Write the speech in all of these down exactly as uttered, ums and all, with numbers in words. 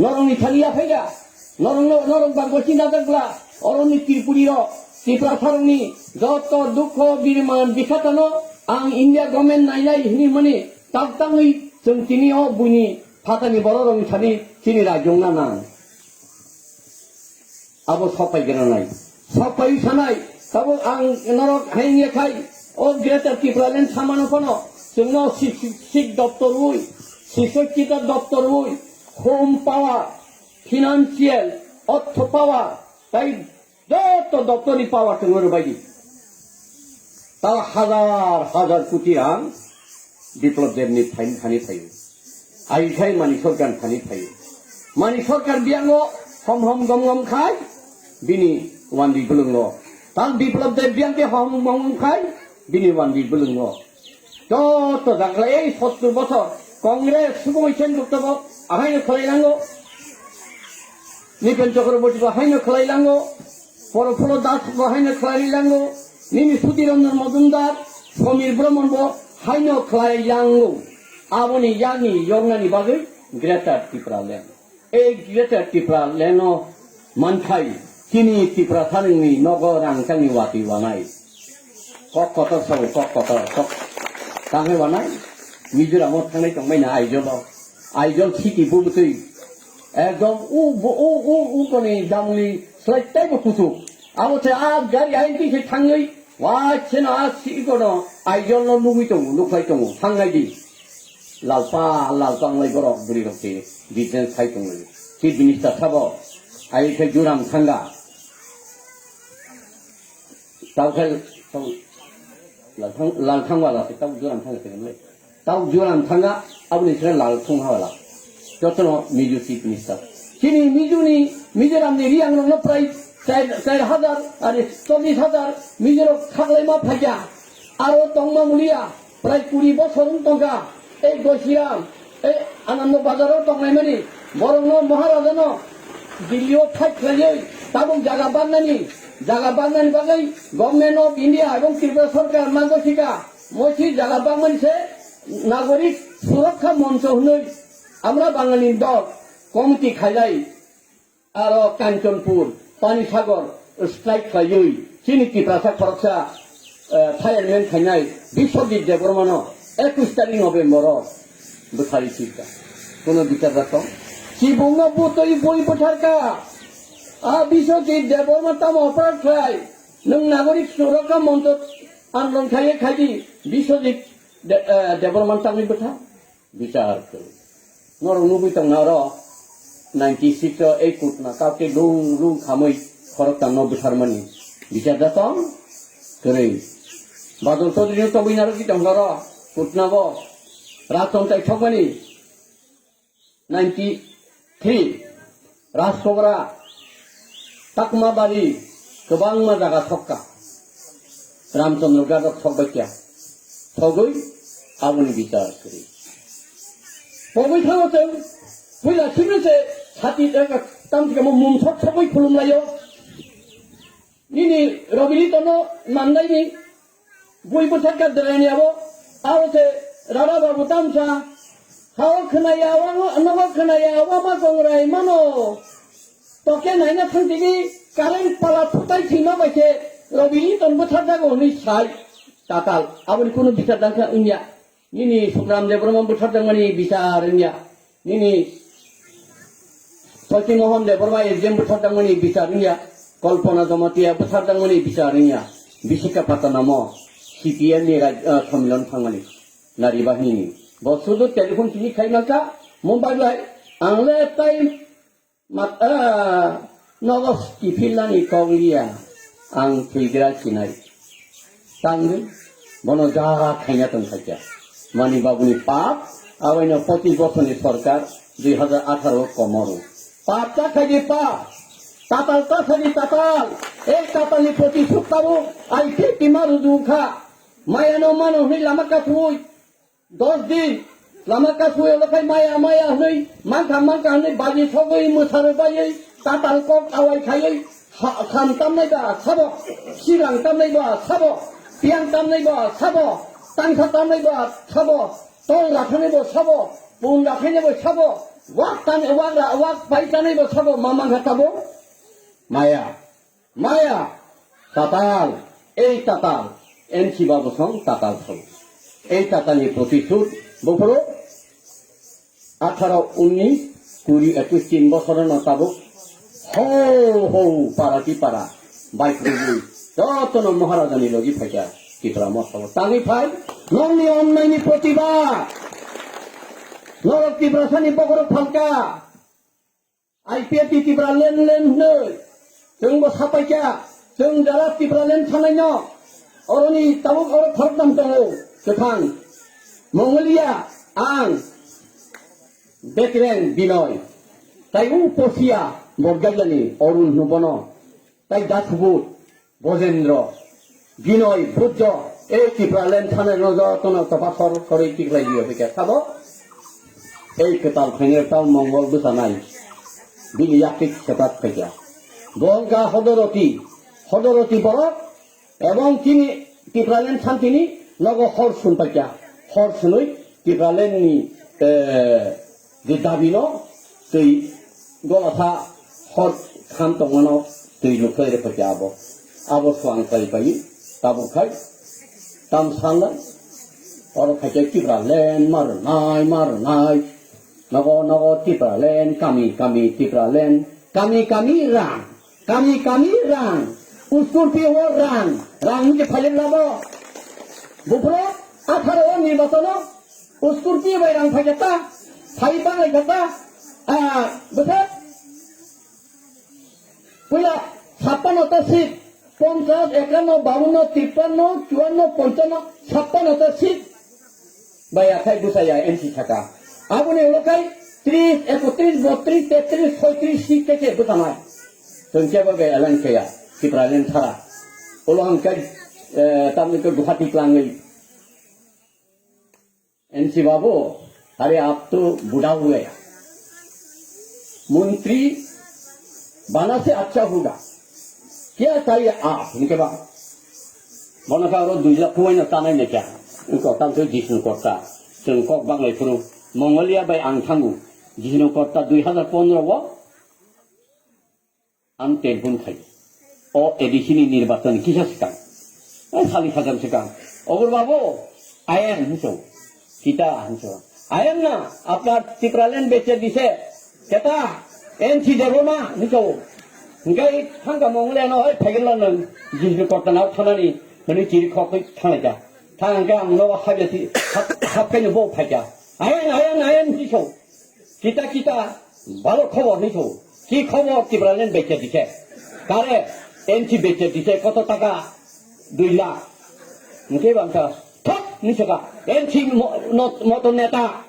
Norokni thani yaphai da. Norokno, norok bangbo chinta jak bla. Oroni Tripuri rok, Tiprasa rokni joto dukho birman bikhatano ang India government nainai hinwi mani tak tangwi chwng tini o buini phatani borok rokni thani chini rajwng na nang. Abo sopai gana nai. Sopai sanai. Tabuk ang norok hai wngya khai o Greater Tipraland samano phano chwngno si-, si-, sik doptor wi, sisochita doptor wi, home power, financial, ortho power, tai joto doptorni power chwngno rwbaidi. Tao hazar hazar koti rang Biplop Debni phaini thani phaio. Aikhai Manik Sarkar thani phaio. Manik Sarkar biyango hom hom gom gom khai bini wandi bulungo. Tal Biplop Deb biyangke hom hom gom gom khai bini wandi bulungo. Joto jaga ei sottur bosor Congress subung isen gupta bo ahaino khlai lango. Nipen Chakraborty bo haino khlai lango. Porofolo Das bo haino khlai lango. Nini Sudhir Ranjan Majumdar, Samir Brahman bo haino khlai lango. Aboni yani yoknani bagwi Greater Tipraland. Ei Greater Tipraland no manthai chini Tiprasa rokni nogo rangchakni watwi wanai. Kok kotor sao, kok kotor, kok. Tangwi wanai, Mizoram o thangnai tongmani Aizawl o. Aizawl city bubutwi. Ekdom u, u, u, u koni damni slai taibo kuchuk. Abo se a gari hai khe thangwi, wa cheno a si kono Aizawl no nugwi tongo, nuklai tongo, thangnai di. Lalpa, lalpa wnglai borok bwrwi rok se business khai tongo. Chief Minister sabo, ai khe Joram thanga. Tau khe, tau, lal thang, lal thang wala se, tau Joram thanga se nai. Tau Joram thanga, aboni sere lal thung ha wala. Jotono Mizo Chief Minister. Chini Mizo ni, Mizoram ni Riang rok no prai char, char hajar, ari chollish hajar Mizo rok khaklai ma phaikya. Aro tongma mulia, prai kuri bosor wng tongkha. Ei Gosiram, ei Anando Bazar o tonglaimani, borokno Maharaja no Delhi o fight khlaiwi tabuk jaga bannani, jaga bannani bagwi Government of India ebong Tripura Sarkar ma gosikha, moisi jaga bangmani se Nagorik Surakha Moncho hwnwi amra Bangali dol committee khailai. Aro Kanchanpur, Panisagar strike khlaiwi chini Tiprasa khoroksa, eh, fireman khainai Biswajit Debbarmano ekush tarik November o bwthari thika. Kono bichar da tong? Chibungno butwi bui bwtharka. A Biswajit Debbarma tamo operate khlai? Nwng Nagorik Surakha Moncho andolon khaiye khaidi Biswajit De-, eh, Debbarma tangwi bwtha? Bichar kwrwi. Norok nugwi tongna oro ninety six o ei kutna kaukhe lung lung khamwi khoroktham no bwtharmani. Bichar da tong kwrwi. Badal Chaudhary no tongwi narwgwi tongkha oro kutna bo. Rajtong tai thokmani ninety three. Rajsabra, Takmabari, kwbangma jaga thokka. Ramchandra Gadok thokbaikya. Thogwi aboni bichar kwrwi. Pogwi thango chwng, puila sibri se sati, eh, tamsukamo mumsok thogwi khulumlaio. Nini Robinito no mannaini bui bwsakha derani abo, abo se Rara Babu tamsa. Hao khwnaya, o nogo khwnaya, o ma kongrai mano. Toke naina thangtini current pala phutai thwima bai se Robinito no bwsakjago hwnwi sai. Tatal, aboni kunu bichar dangkha wngya. Nini Sukram Debbarma bwtharjakmani bichar wngya. Nini Soti Mohan Debbarma S D M bwtharjakmani bichar wngya. Kalpana Jamatia bwtharjakmani bichar wngya. Bisikha Patanamo C P M ni raj-, ah, somilan thangmani nari bahinini. Bo sudu telephone tini khai mangkha, Mumbai bai ang le time Mat-, ah, nogo kiphilnani kok liya, ang thwigra sinai. Tangwi, bono ja khaina tong khaikha. Mani babuni pap, awaino pochis bosorni sorkar, dui hazar atharo komoro. Pap ta khaidi pap, tatal ta khaidi tatal, ek tatalni proti suk tabuk, ai khe tima rudu kha. Mayano mano hwnwi lama kathwi, Dos din lama kasui olo khai maya maya hwnwi, mankha mankha hwnwi baji sogwi mwsarwi baiwi, tatal kok awai khaiwi, ha-, kham tamnai ba sabo, sirang tamnai ba sabo, piyang tamnai ba sabo, tangsa tamnai ba sabo, tol rakhanai bo sabo, pun rakhainai bo sabo, Wak tan, wak ra, wak pai tanai bo sabo mamang kha tabo. Maya. Maya. Tatal. Ei tatal. N C Babu song tatal song. Ei tatal ni protishut. Boforo. Atharo, unnish, kuri, ekush, tin bosor no tabuk. Ho, ho, para ki para. Bai kubui. Joto no Maharaja ni logi phaikha. Tipra motha. Tangwi phai. Nongni onnai ni protibad. Norok Tiprasa ni bokorok phalka. I P F T Tipraland land hwnwi chwngbo sapaikha, chwng jara Tipraland thanaino, oroni tabuk oro khoroknam tongo, kwthang, Mongolia, ang, Bekreng, Binoy, tai u Posia, Borgailani, Arun hwnwi bono, tai Dathubut, Bojendro, Binoy, Buddho, ei Tipraland thanai no jotono topa sor koroi tiklai liyo hwnkhe sabo. Ei kwtal phainai tao Mongol bwsanai, bini yaktik sepat phaikha. Bo wngkha Hodoroti, Hodoroti borok, ebong chini Tipraland santini nogo hor sun paikha, hor sunui Tipraland ni, eh, je dabi no twi golasa hor khan tongmano twi lukhlai rwkha khe abo. Abo swang kai pai tabuk khai tam sanlai oro khaikhe Tipraland ma rwnai, ma rwnai. Nogo, nogo Tipraland, kami, kami Tipraland, kami, kami rang, kami, kami rang, uskurpi o rang, rang hwnke phailik labo. Buphuru atharo o nirbachono uskurpi bai rang phaikha ta, sai banglai kha ta, ah, bwswk puila sappanno ta seat, ponchas, ekanno, bawanno, tippanno, chuwanno, ponchonno, sappanno ta seat. Bai akhai bwsaya N C saka. Aboni ulo khai tris, ekotris, botris, tetris, soitris seat khe khe bwsanai. Chwng kebo bai alliance kaya, Tipraland thara. Ulo hwn khai, eh, tamni khe Guwahati tlangwi. N C Babu, अरे आप तो बूढ़ा हो गया, मंत्री बना से अच्छा होगा, क्या चाहिए आप? इनके बाद bono kha oro dui lakh kuwaino tanai naikha. Wngkha tamo khe Jishnu Kotta. Chwng kok banglai phuru Mongolia bai ang thango. Jishnu Kotta dui hazar pondro o ang telephone khai. O A D C ni nirbachon kisa swkang. Ai sali sajam swkang. Obor babu, I am hinso. Kita hinso. I am na, apnar Tipraland beche dise. Keta, N C debo na hinso. Hingkai thangka Mongolia no, oi phegel la nang. Jishnu Kotta na thanani, hini chiri khok thangka. Thangka ang no habya ti, hap, hap kai no bo phaika. I am, I am, I am hinso. Kita kita balo khobor hinso. Ki khobor Tipraland beche dise. Kare N C beche dise koto taka? Dui lakh. Hingke bangsa thok hinso ka. N C mo-, not-, moto neta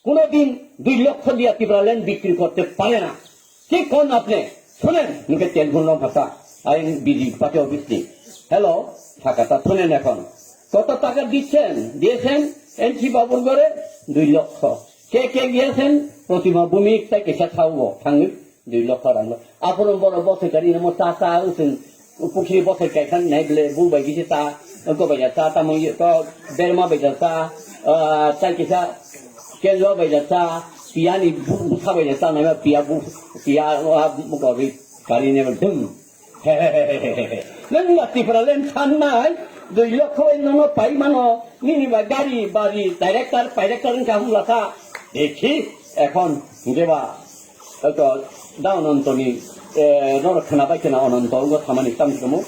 kuno din dui lokho diya Tipraland bikri korte pare na. Ki kon apne? Shunen, hingke telephone rong phasa. Ai B J P party office ni. Hello, thakata shunen ekhon. Koto taka dichen? Diyechen N C babur gore dui lokho. Ke ke giyesen? Protima Bhumik tai kaisa thao bo thangwi dui lokho rang. Aphuru borok bosoi kari namo cha cha wng chwng pukhiri bosoi kaisa nai bwle bu bai gisi cha, go bai cha tamo ye to berma bai cha, ah, tai kaisa kenjo bai cha, piyani bu, bwsa bai cha nai ma piya bu, piya, ah, bu kari ne dum. Nang ba Tipraland thangnai, dui lokho bai nono pai mano, nini ba gari, bari, director, director wngkha hwnla kha. Dekhi, ekhon, hingke ba, to, da Ononto ni, eh, norok khwna bai khwna Ononto wngkha thamani tam kamo.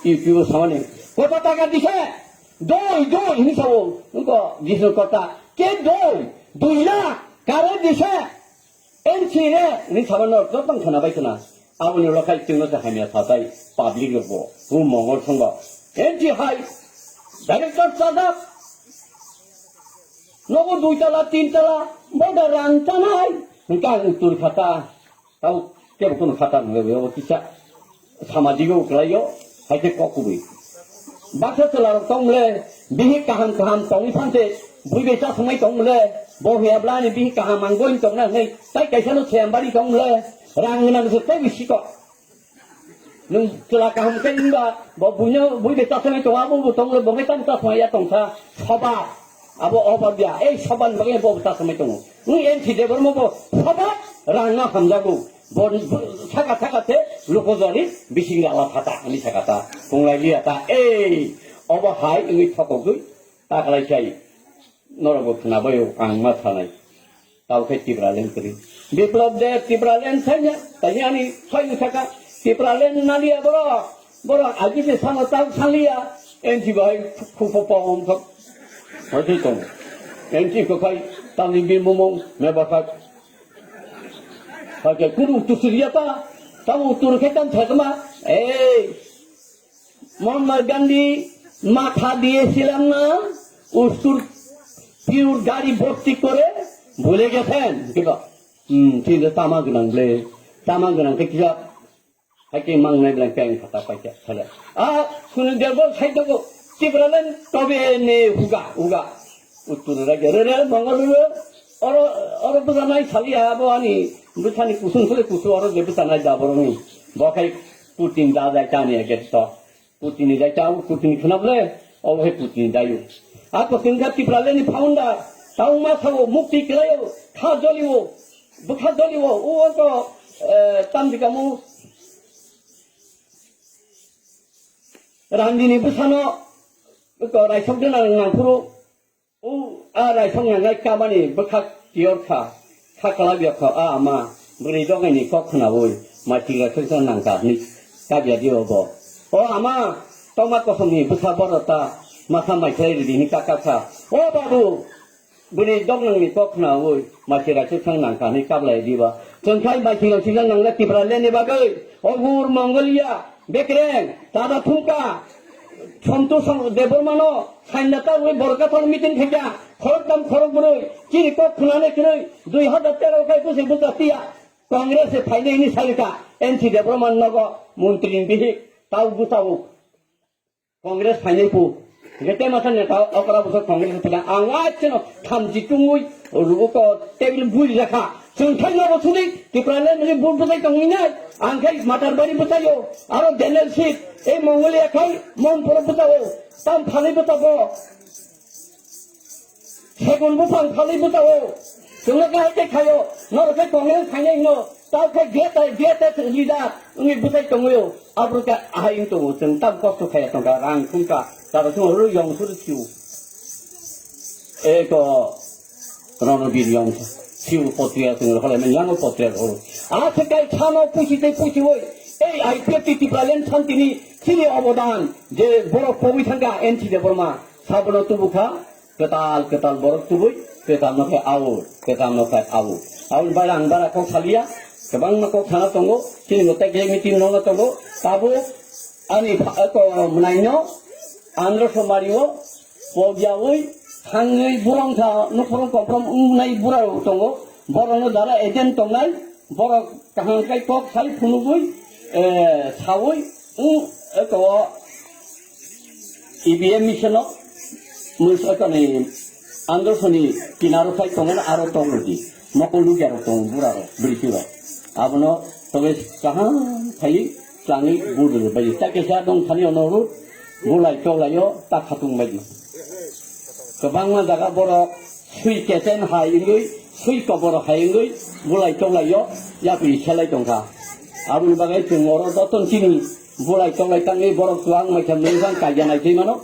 YouTube samani. Koto taka dise, doi, doi, hini sao, wngkha Jishnu Kotta, ke doi, dui lakh, kare dise. N C re ni sabo no joto khwna bai khwna. Aboni ulo khai chwngno se hamya satai public rok bo. Bu Mongol songba. N C hai director chajak. Nogo dui tala, tin tala, boda rang chanai. Hingka ang tur khata. Tau kebo kono khata nungwe bo kisa. Samajiko uklaio, haike kok kubui. Baksa chwla rok tong le, bihik kaham kaham tongwi phante, bui bai chasmai tong le, bo huya bla ni bihik kaham ang boi tong na hwnwi, tai kaisa no sembari tong le, rang gwnang se tei bisi kok. Nung chwla kaham khe wngba, bo buino, bui bai chasmai tong, abo bo tong le, bo khe tam chasmai ya tong kha, soba, abo oba dia, ei soba ni bagwi bo chasmai tongo. Twi N C Debbarma bo sobo rang no hamjago. Bo saka saka te luko jani bising ala thata ani saka ta. Punglai liya ta. Ei, obo hai wngwi thokogwi ta kalai sai. Norok bo khna bai ang ma thanai. Tao khe Tipraland kwrwi. Biplab de Tipraland sanya. Tanya ani sai saka Tipraland naliya borok. Borok agi se sano tao saliya. N C bai khupho pom thok. Hoi tong. N C ko khai tao ni bimomong me basak. Hake kuru utu siriya ta, tamo utu khe tam thakma. Ei, Mahatma Gandhi matha diyesilam na, ustur piur gari bhorti kore bhule gechen. Kiba? Hmm, tinde tama gnang ble. Tama gnang khe kisa Haike mangnai bwlai khe ang kata paikha sale. Ah, sunu derbo saidogo Tipraland tobe ne huga, huga. Uttur rage, re, re, Mongol re, oro, oro bwsa nai sali abo ani bwsani kusung sale kusu oro je bwsa nai da boroni. Bo khai Putin da jai tani age to. Putin ni jai ta, Putin khna ble, obo hai Putin ni dayu. A Putin kha Tipraland ni founder, taung ma sao, mukti kelayo, kha jolio, bwkha jolio, o to, eh, tam dikamu, Randini bwsano, ko raisok de nang nangphuru, o a raisok nangnai kamani bwkha kiyor kha, kha kwlak yok kha, a ama, bwrwi dogaini kok khnaui, maiching raisok nangkha hwnwi kabya di obo. O ama, tongma kosomni bwsa borota, masa maikhlai ridi hwnwi kaka kha. O babu, Bini dok nangni kok khnaui, masi raisuk thang nangkha hwnwi kablai diba. Chwng khai masi raisuk thang nangna Tipraland ni bagwi, o hur Mongolia, bekreng, tada thumka, Sontu Song-, Debbarmano, sainda ta ui borok kathal meeting khaikha, khorok tam khorok brwi, chini kok khwnani kwrwi, dui hazar tero khai bwsai bwsa tiya, Congress se phainai hwnwi salikha, N C Debbarma nogo, montri ni bihik, tau bwsao. Congress phainai pu. Hingke tema sa neta okra bwswk Congress phainai. Ang waisano thamchi chungwi rugo ko table bui rakha. Chwng thai nobo sudi Tipraland ni bul bwsai tongwi nai. Ang khai Matarbari bwsaio. Aro Daniel Seat. Ei Mongolia khai Monpuro bwsao. Tam phalwi bwsao. Segun buphang phalwi bwsao. Chwngno kahai tei khaio. Norok khe Congress phainai hino. Tao khe greater, greater leader wngwi bwsai tongwio. Abro khe ahai wng tongo. Chwng tam kosto khaiya tongkha. Rang thumkha. Taro chwng oro yong suru thiu. Eko Ronobir yong thiu potriya chwng rokholai mani yango potriya rokho. Aswk kai sano pusi tei pusi oi. Ei I P F T Tipraland santini chini obodan je borok pogwi thangkha N C Debbarma. Sabono tubukha. Kwtal kwtal borok tubui, kwtal no khe au, kwtal no khe au. Aboni bagwi ang bara kok saliya, kwbangma kok sana tongo, chini bo tei khe meeting no tongo, tabuk ani pha-, ko mwnai no, andro somari o, pogyaui, thangwi burong tha, nukhorong komprom wngnai bura rok tongo, borok no dara agent tongnai, borok kaham kai kok sai phunugui, eh, saui, wng, eh, ko, E V M machine-o mui sokani andosoni kinaro phai tongmani aro tong rwdi. Mokol nukya rok tongo bura rok, bwrwi rok. Abono tobe kaham khai chwlangwi bul rwdi bai. Ta kesa dong thani ono rw bulai choklaio ta khatung bai. Kwbangma jaga borok sui kesen hai wngwi, sui kobor hai wngwi bulai choklaio yapri selai tongkha. Aboni bagwi chwng oro joto chini Bulai tolai tangwi borok chuwak maikha mwnwi bang kaiya nai twi mano.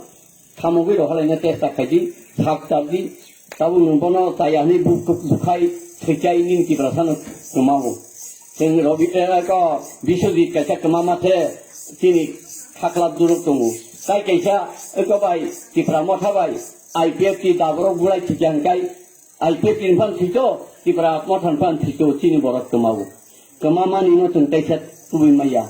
Khamogwi rohorlaina testa khaidi, sak chapdi. Tabuk nwng bono chaya hwnwi bu-, bu-, bukhai thwichai nini Tiprasano kwmago. Chwng Robi, eh, ko Biswajit kaisa kwma mathe chini khaklap duruk tongo. Tai kaisa eko bai Tipra Motha bai I P F T daborok bulai thwikya hwnkhai I P F T ni phan thwito, Tipra Motha ni phan thwito chini borok kwmago. Kwmamani no chwng teisa tubui maya.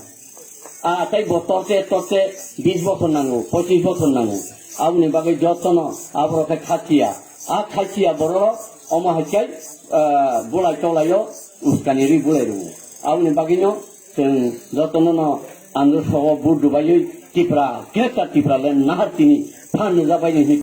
A tei bo torte torte bis bosor nango, pochis bosor nango. Aboni bagwi jotono aborok khe khachiya. A khachiya borok omo hai khe, ah, bulai tolaio uskani rwi bulai rwo. Aboni bagwino chwng jotono no andro sogo vote rwbaiwi Tipra, Greater Tipraland nahar tini phan nujak bai ni